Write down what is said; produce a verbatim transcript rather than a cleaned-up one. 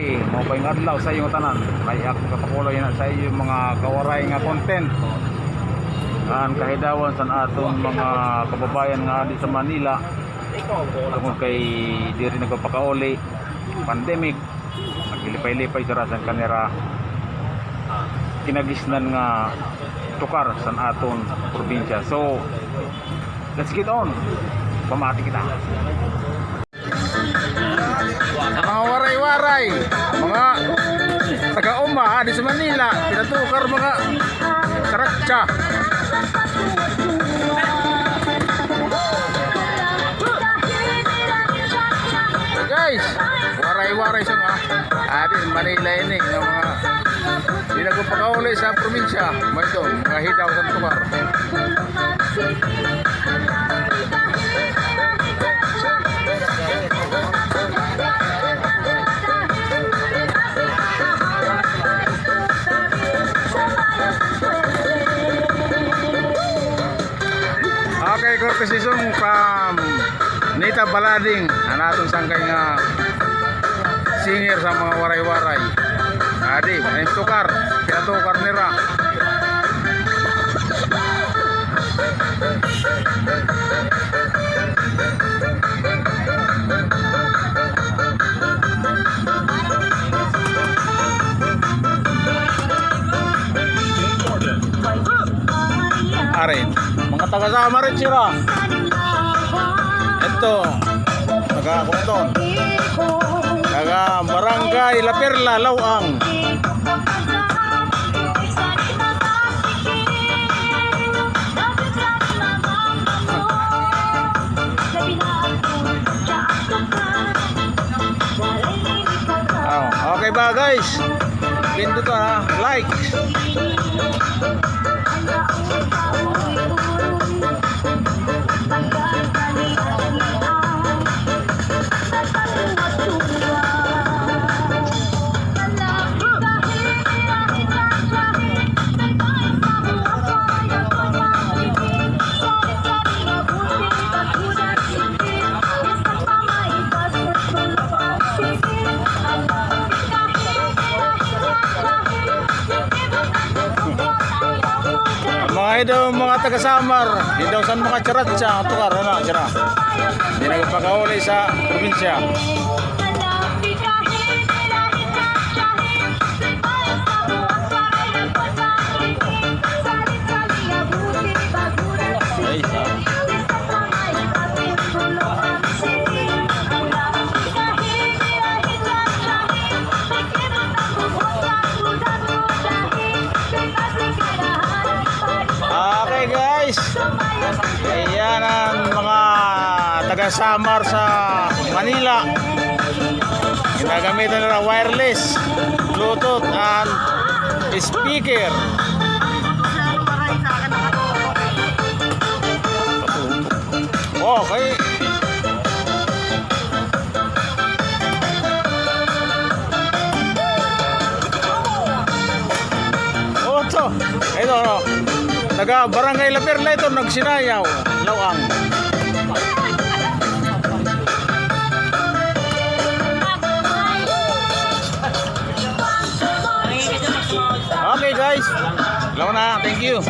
Maupay nga adlaw sa iyo ngatanan. May ako kapakuloy na sa iyo mga kawaray nga content. An kahidawan san aton mga kababayan nga adi sa Manila. Tungod kay diri nagpapakauli, pandemic, naglilipay-lipay sira san kanira kinagisnan nga tukar san aton probinsya. So, let's get on. Pamati kita. Mga waray-waray, mga taga-uma, ah, di sa Manila, pinatukar mga charatsa. Guys, waray-waray sa mga, ah, di, Manila ini, nga mga di nagpapakauli sa probinsya. May ito, mga hidaw sa tukar. Okay, courtesy song from Nita Balading, an aton sangkay nga singer sa mga waray-waray. Adi, an tukar, pinatukar nira. Ari, mga taga Samar sira. Ito, taga, ano ito? Taga Barangay La Perla, Laoang. Oh, okay ba, guys? Pindutan, ha? Like. Mga hidaw, mga taga Samar, hidaw san mga charatsa, tukar, ano, sira. Di nagpapakauli sa probinsya. Okay, guys. Ayan an mga taga Samar sa Manila. Ginagamitan nira wireless, Bluetooth, and speaker. Okay. Oto. Ito, no. Taga Barangay La Perla ito, nagsinayaw. Laoang. Okay, guys. Law na. Thank you.